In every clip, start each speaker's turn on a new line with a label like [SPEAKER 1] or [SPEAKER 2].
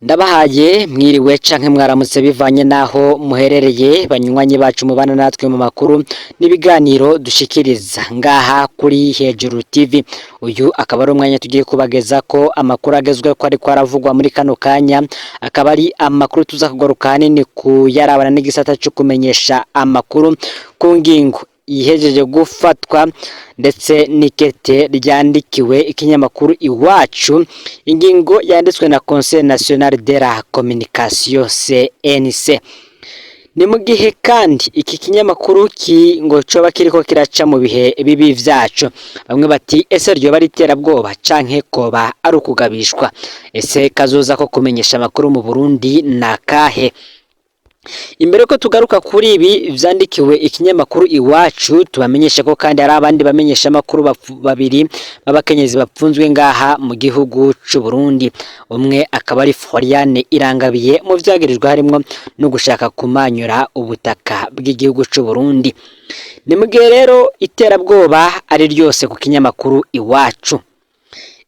[SPEAKER 1] Ndabahaye mwiriwe canke mwaramutse bivanye naho muherereye, banywanyi bacu mubana natwe mu makuru n'ibiganiro dushikiriza ngaha kuri Hejuru TV. Uyu akaba ari umwanya tugiye kubageza ko amakuru agezweho ariko aravugwa muri kano kanya, akaba ari amakuru tuza kugaruka hanini kuyarabana n'igisata co kumenyesha amakuru ku ngingo ihejeje gufatwa ndetse n'ikete ryandikiwe ikinyamakuru Iwacu, ingingo yanditswe na Conseil National de la Communication, CNC. Ni mu gihe kandi iki kinyamakuru ki ngo coba kiriko kiraca mu bihe bibi vyaco. Bamwe bati: "Ese ryoba ari iterabwoba canke koba ari ukugabishwa? Ese kazoza ko kumenyesha amakuru mu Burundi nakahe?" Imbere ko tugaruka kuri ibi vyandikiwe ikinyamakuru Iwacu, tubamenyesha ko kandi hari abandi bamenyesha amakuru babiri b'abakenyezi bapfunzwe ngaha mu gihugu c'u Burundi. Umwe akaba ari Floriane Irangabiye, mu vyagirijwe harimwo no gushaka kumanyura ubutaka bw'igihugu c'u Burundi. Ni mu gihe rero iterabwoba ari ryose ku kinyamakuru Iwacu.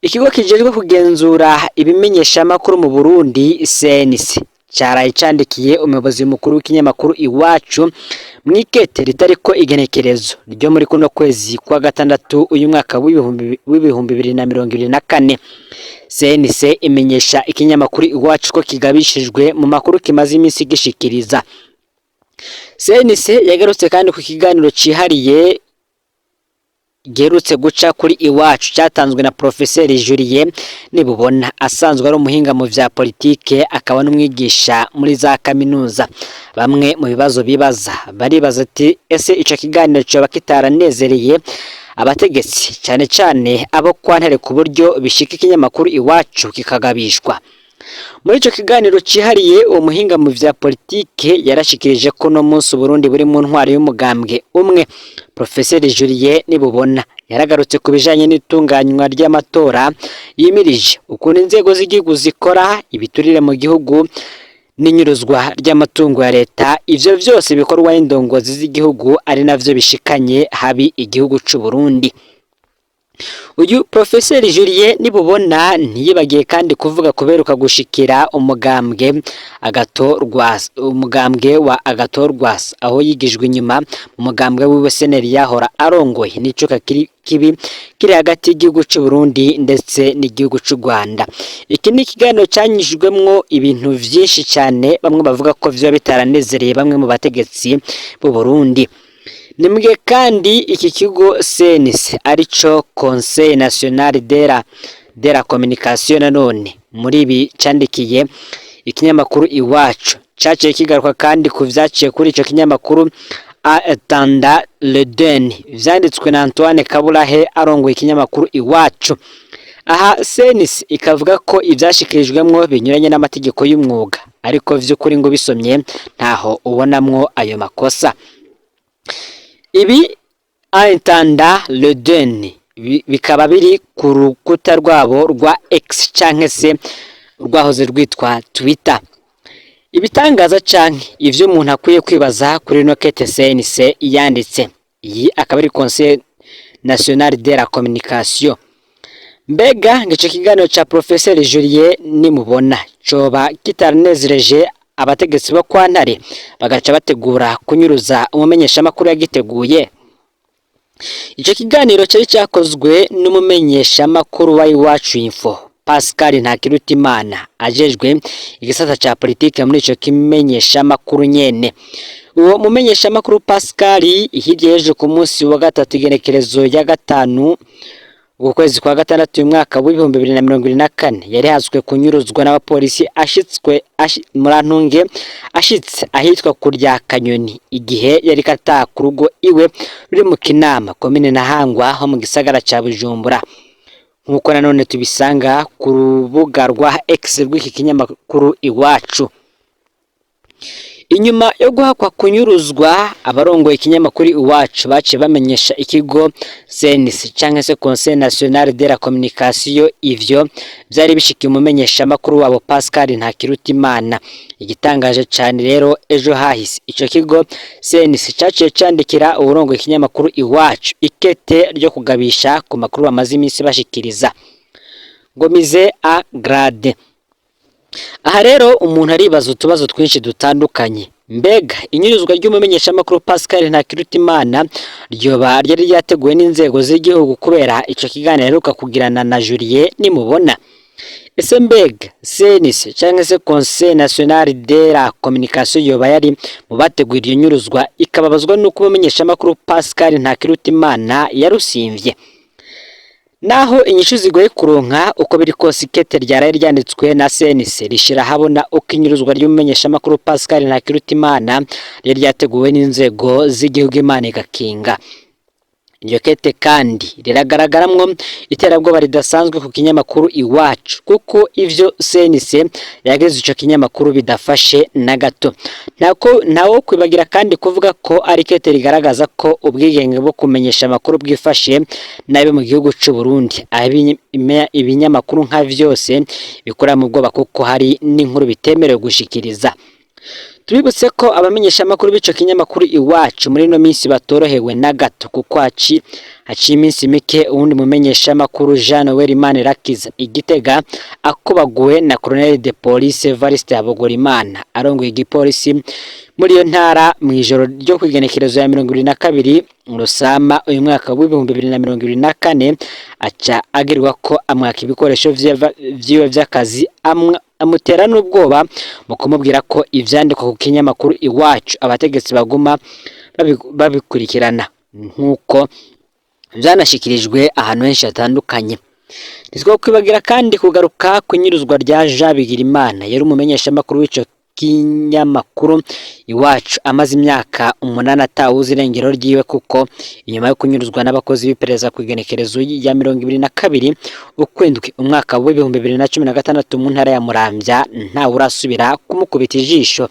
[SPEAKER 1] Ikigo kijejwe kugenzura ibimenyeshamakuru mu Burundi, CNC, caraye candikiye umuyobozi mukuru w'ikinyamakuru Iwacu mw'ikete ritariko igenekerezo ryo muri kuno kwezi kwa gatandatu uyu mwaka w'2024. CNC imenyesha ikinyamakuru Iwacu ko kigabishijwe mu makuru kimaze iminsi gishikiriza. CNC yagarutse kandi ku kiganiro cihariye giherutse guca kuri Iwacu, cyatanzwe na Professeur Julien Nibubona, asanzwe ari umuhinga mu vya politike akaba n'umwigisha muri za kaminuza. Bamwe mu bibazo bibaza, baribaza ati: "Ese ico kiganiro coba kitaranezereye abategetsi, cyane cyane abo kwa Ntare, ku buryo bishika ikinyamakuru Iwacu kikagabishwa?" Muri ico kiganiro cihariye, uwo muhinga mu vya politike yarashikirije ko no munsi Burundi buri mu ntwaro y'umugambwe umwe. Professeur Julien Nibubona yaragarutse ku bijanye n'itunganywa ry'amatora yimirije, ukuntu inzego z'igihugu zikora, ibiturire mu gihugu n'inyuruzwa ry'amatungo ya leta, ivyo vyose bikorwa n'indongozi z'igihugu, ari navyo bishikanye habi igihugu c'u Burundi. Uyu Professeur Julien Nibubona ntiyibagiye kandi kuvuga kuberuka gushikira umugambwe Agathon Rwasa, umugambwe wa Agathon Rwasa, aho yigijwe inyuma mu mugambwe wiwe CNL yahora arongoye, n'icuka kibi kiri hagati y'igihugu c'u Burundi ndetse n'igihugu c'u Rwanda. Iki ni ikiganiro canyujijwemwo ibintu vyinshi cyane, bamwe bavuga ko vyoba bitaranezereye bamwe mu bategetsi b'u Burundi. Ni mugihe kandi iki kigo CNC, arico Conseil National de la Communication, nanone muri ibi candikiye ikinyamakuru Iwacu, caciye kigaruka kandi ku vyaciye kuri ico kinyamakuru Atanda Leden, vyanditswe na Antoine Kaburahe arongoye ikinyamakuru Iwacu. Aha CNC ikavuga ko ivyashikirijwemwo binyuranye n'amategeko y'umwuga, ariko vy'ukuri ngo bisomye ntaho ubonamwo ayo makosa. Ibi Entanda Leden bikaba biri ku rukuta rwabo rwa X, canke se rwahoze rwitwa Twitter. Ibitangaza canke ivyo umuntu akwiye kwibaza kuri ino kete CNC yanditse, iyi akaba ari Conseil National de la Communication: mbega ngo ico kiganiro ca Professeur Julien Nimubona coba kitaranezereje abategetsi bo kwa Ntare, bagaca bategura kunyuruza umumenyeshamakuru yagiteguye? Ico kiganiro cari cakozwe n'umumenyeshamakuru wa Iwacu Info, Pascal Ntakirutimana, ajejwe igisata ca politike muri ico kimenyeshamakuru nyene. Uwo mumenyeshamakuru Pascal, hirya y'ejo ku munsi wa gatatu, igenekerezo ya 5 uku kwezi kwa gatandatu uyu mwaka w'2024, yari hazwe kunyuruzwa n'abapolisi ashitswe murantunge ashitse ahitwa kurya Kanyoni, igihe yari kataha ku rugo iwe ruri mu Kinama, komine Ntahangwa, ho mu gisagara ca Bujumbura, nk'uko nanone tubisanga ku rubuga rwa X rw'iki kinyamakuru Iwacu. Inyuma yo guhakwa kunyuruzwa, abarongoye ikinyamakuru Iwacu baciye bamenyesha ikigo CNC, canke se Conseil National de la Communication, ivyo vyari bishikiye umumenyeshamakuru wabo Pascal Ntakirutimana. Igitangaje cane rero, ejo hahise ico kigo CNC caciye candikira uwurongoye ikinyamakuru Iwacu ikete ryo kugabisha ku makuru bamaze iminsi bashikiriza, ngo mise en garde. Aha rero umuntu aribaza utubazo twinshi dutandukanye. Mbega inyuruzwa ry'umumenyeshamakuru Pascal Ntakirutimana ryoba ryari ryateguwe n'inzego z'igihugu kubera ico kiganiro aheruka kugirana na Julien Nimubona? Ese mbega CNC canke se Conseil National de la Communication yoba yari mu bateguye iryo nyuruzwa, ikababazwa n'uko umumenyeshamakuru Pascal Ntakirutimana yarusimvye? Naho inyishu zigoye kuronka, uko biri kose ikete ryaraye ryanditswe na CNC rishira ahabona uko inyuruzwa ry'umumenyeshamakuru Pascal Ntakirutimana ryari ryateguwe n'inzego z'igihugu, Imana igakinga. Iryo kete kandi riragaragaramwo iterabwoba ridasanzwe ku kinyamakuru Iwacu, kuko ivyo CNC yageze ico kinyamakuru bidafashe na gato. Ntako ntawo kwibagira kandi kuvuga ko ari kete rigaragaza ko ubwigenge bwo kumenyesha amakuru bwifashe nabi mu gihugu c'u Burundi, aho ibinyamakuru nka vyose bikora mu bwoba, kuko hari n'inkuru bitemerewe gushikiriza. Tubibutse ko abamenyeshamakuru b'ico kinyamakuru Iwacu muri ino minsi batorohewe na gato, kuko haciye iminsi mike uwundi mumenyeshamakuru Jean Noel Manirakiza Igitega akubaguwe na Colonel de Police Evariste Habogorimana arongoye igipolisi muri iyo ntara, mw'ijoro ryo kw'igenekerezo ya 22 Rusama uyu mwaka w'2024, aca agirwa ko amwaka ibikoresho vyiwe vy'akazi, amutera n'ubwoba mu kumubwira ko ivyandikwa ku kinyamakuru Iwacu abategetsi baguma babikurikirana, nk'uko vyanashikirijwe ahantu henshi hatandukanye. Ntitwokwibagira kandi kugaruka ku inyuruzwa rya Jean Bigirimana, yari umumenyeshamakuru w'ico kinyamakuru Iwacu, amaze imyaka 8 atawuzi irengero ryiwe, kuko inyuma yo kunyuruzwa n'abakozi b'iperereza ku igenekerezo ya 22 ukwindwi umwaka w'2016 mu ntara ya Muramvya, ntawe urasubira kumukubita ijisho.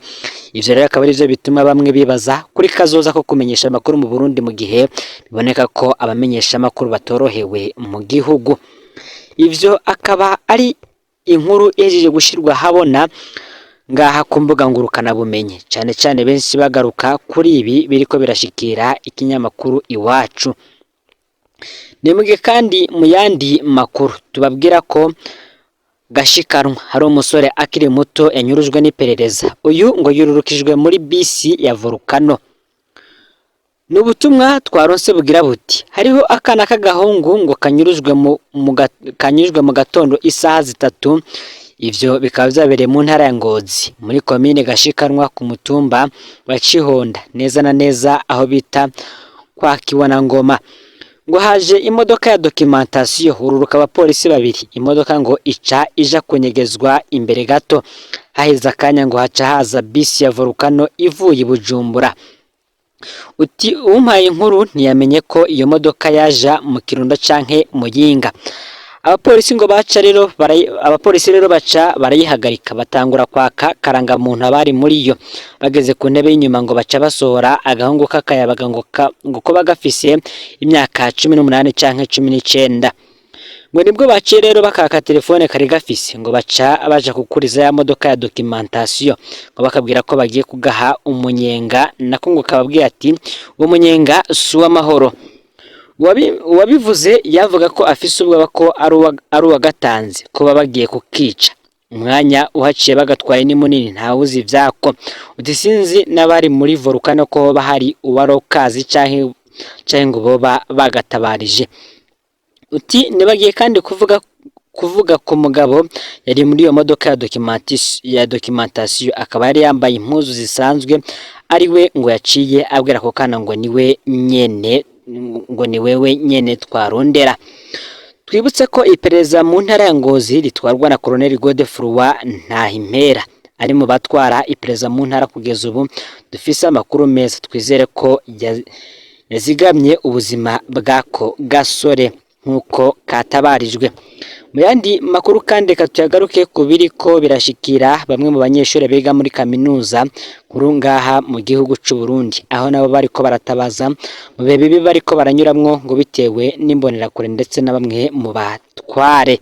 [SPEAKER 1] Ivyo rero akaba arivyo bituma bamwe bibaza kuri kazoza ko kumenyesha amakuru mu Burundi, mu gihe biboneka ko abamenyesha amakuru batorohewe mu gihugu. Ivyo akaba ari inkuru ihejeje gushirwa habona ngaha ku mbuga ngurukanabumenyi, cane cane benshi bagaruka kuri ibi biriko birashikira ikinyamakuru Iwacu. Ni mugihe kandi mu yandi makuru tubabwira ko Gashikanwa hari umusore akiri muto yanyurujwe n'iperereza. Uyu ngo yururukijwe muri bisi ya Volcano. Ni ubutumwa twaronse bugira buti: hariho akana k'agahungu ngo kanyurujwe mu gatondo isaha 3. Ivyo bikaba vyabereye mu ntara ya Ngozi, muri komine Gashikanwa, ku mutumba wa Cihonda, neza na neza aho bita kwa Kibonangoma. Ngo haje imodoka ya documentation, hururuka abapolisi babiri, imodoka ngo ica ija kunyegezwa imbere gato. Haheze akanya ngo haca haza bisi ya Volcano ivuye i Bujumbura. Uti umpaye inkuru ntiyamenye ko iyo modoka yaja mu Kirundo canke Muyinga. Abapolisi ngo baca rero abapolisi rero baca barayihagarika, batangura kwaka karangamuntu abari muri yo. Bageze ku ntebe y'inyuma ngo baca basohora agahungu k'akayabaga, ngo koba gafise imyaka 18 canke 19. Ngo nibwo baciye rero bakaka telefone kari gafise, ngo baca baja kukuriza ya modoka ya documentation, ngo bakabwira ko bagiye kugaha umunyenga, nako ngo kababwira ati uwo munyenga si uw'amahoro. Uwabivuze yavuga ko afise ubwoba ko ari uwagatanze, ko baba bagiye kukica. Umwanya uhaciye bagatwaye ni munini, ntawuzi ivyako. Uti sinzi n'abari muri Volcano ko hoba hari uwarokazi canke ngo boba bagatabarije. Uti ntibagiye kandi kuvuga ku mugabo yari muri iyo modoka ya documentation, akaba yari yambaye impuzu zisanzwe, ari we ngo yaciye abwira ako kana ngo niwe nyene, ngo ni wewe nyene twarondera. Twibutse ko iperereza mu ntara ya Ngozi ritwarwa na Colonel Godefroid Ntahimpera, ari mu batwara iperereza mu ntara. Kugeza ubu dufise amakuru meza, twizere ko yazigamye ubuzima bw'ako gasore nk'uko katabarijwe. Mu yandi makuru kandi, reka tuyagaruke ku biriko birashikira bamwe mu banyeshuri biga muri kaminuza nkuru ngaha mu gihugu c'u Burundi, aho nabo bariko baratabaza mu bihe bibi bariko baranyuramwo, ngo bitewe n'imbonerakure ndetse na bamwe mu batware.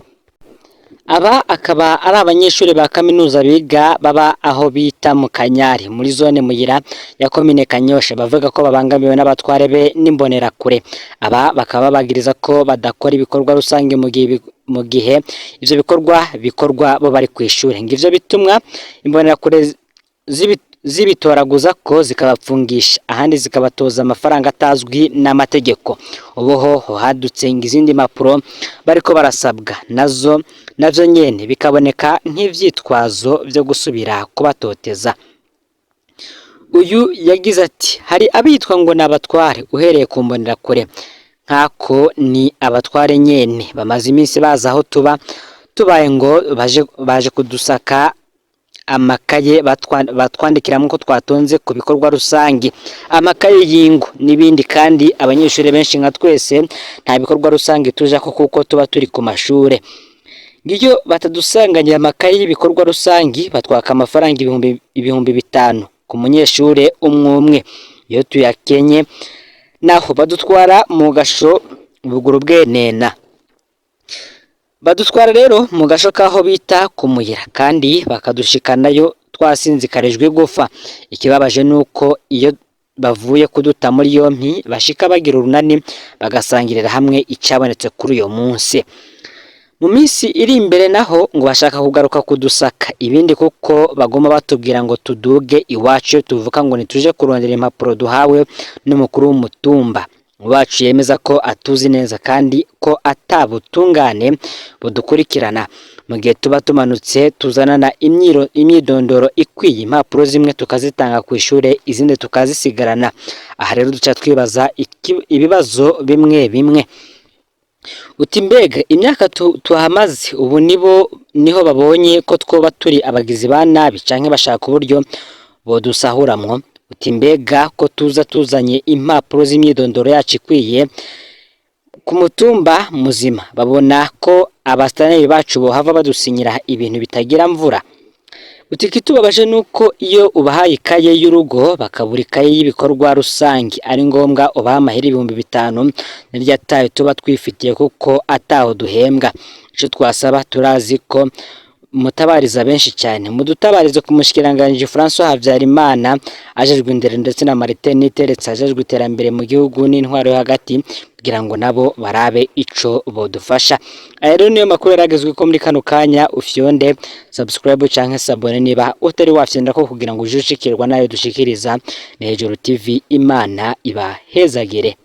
[SPEAKER 1] Aba akaba ari abanyeshuri ba kaminuza biga baba aho bita mu Kanyari, muri zone Muyira ya komine Kanyosha, bavuga ko babangamiwe n'abatware be n'imbonerakure. Aba bakaba babagiriza ko badakora ibikorwa rusange mu gihe mu gihe ivyo bikorwa bikorwa bo bari kw'ishure. Ngivyo bitumwa imbonerakure zibitoraguza ko zikabapfungisha, ahandi zikabatoza amafaranga atazwi n'amategeko. Ubu hoho hadutse izindi mpapuro bariko barasabwa, nazo navyo nyene bikaboneka nk'ivyitwazo vyo gusubira kubatoteza. Uyu yagize ati: "Hari abitwa ngo ni abatware uhereye ku mbonerakure, nkako ni abatware nyene bamaze iminsi baza aho tuba tubaye ngo baje kudusaka amakaye batwandikiramwo ko twatonze ku bikorwa rusangi, amakaye y'ingo n'ibindi. Kandi abanyeshuri benshi nka twese nta bikorwa rusangi tujako kuko tuba turi ku mashure. Iyo batadusanganye amakaye y'ibikorwa rusangi batwaka amafaranga 5000 ku munyeshure umwe umwe. Iyo tuyakenye naho badutwara mu gasho buguru bwenena. Badutwara rero mu gasho k'aho bita ku Muyira, kandi bakadushikanayo twasinzikarijwe igufa. Ikibabaje nuko iyo bavuye kuduta muri yompi bashika bagira urunani bagasangirira hamwe icabonetse kuri uyo munsi. Mu minsi iri imbere naho ngo bashaka kugaruka kudusaka ibindi, kuko baguma batubwira ngo tuduge iwacu iyo tuvuka, ngo ntituje kurondera impapuro duhawe n'umukuru w'umutumba wacu yemeza ko atuzi neza kandi ko ata butungane budukurikirana. Mu gihe tuba tumanutse tuzanana imyidondoro ikwiye, impapuro zimwe tukazitanga kw'ishure, izindi tukazisigarana. Aha rero duca twibaza ibibazo bimwe bimwe, uti: mbega imyaka tuhamaze ubu nibo niho babonye ko twoba turi abagizi ba nabi, canke bashaka uburyo bodusahuramwo? Uti: mbega ko tuza tuzanye impapuro z'imyidondoro yacu ikwiye ku mutumba muzima, babona ko abasitaneri bacu bohava badusinyira ibintu bitagira mvura? Uti: ikitubabaje nuko iyo ubahaye ikaye y'urugo bakabura ikaye y'ibikorwa rusangi, ari ngombwa ubaha amahera 5000, niryo atayo tuba twifitiye kuko ataho duhembwa. Ico twasaba, turazi ko mutabariza benshi cyane, mudutabarize ku mushikiranganji François Habyarimana ajejwe indero, ndetse na Martin Niteretse ajejwe iterambere mu gihugu n'intwaro yo hagati, kugira ngo nabo barabe ico bodufasha. Aya rero niyo makuru yaragezwe ko muri kano kanya. Ufyonde subscribe canke s'abonner niba utari wafyonda ko, kugira ngo uje ushikirwa nayo dushikiriza. Ni Hejuru TV, Imana ibahezagire.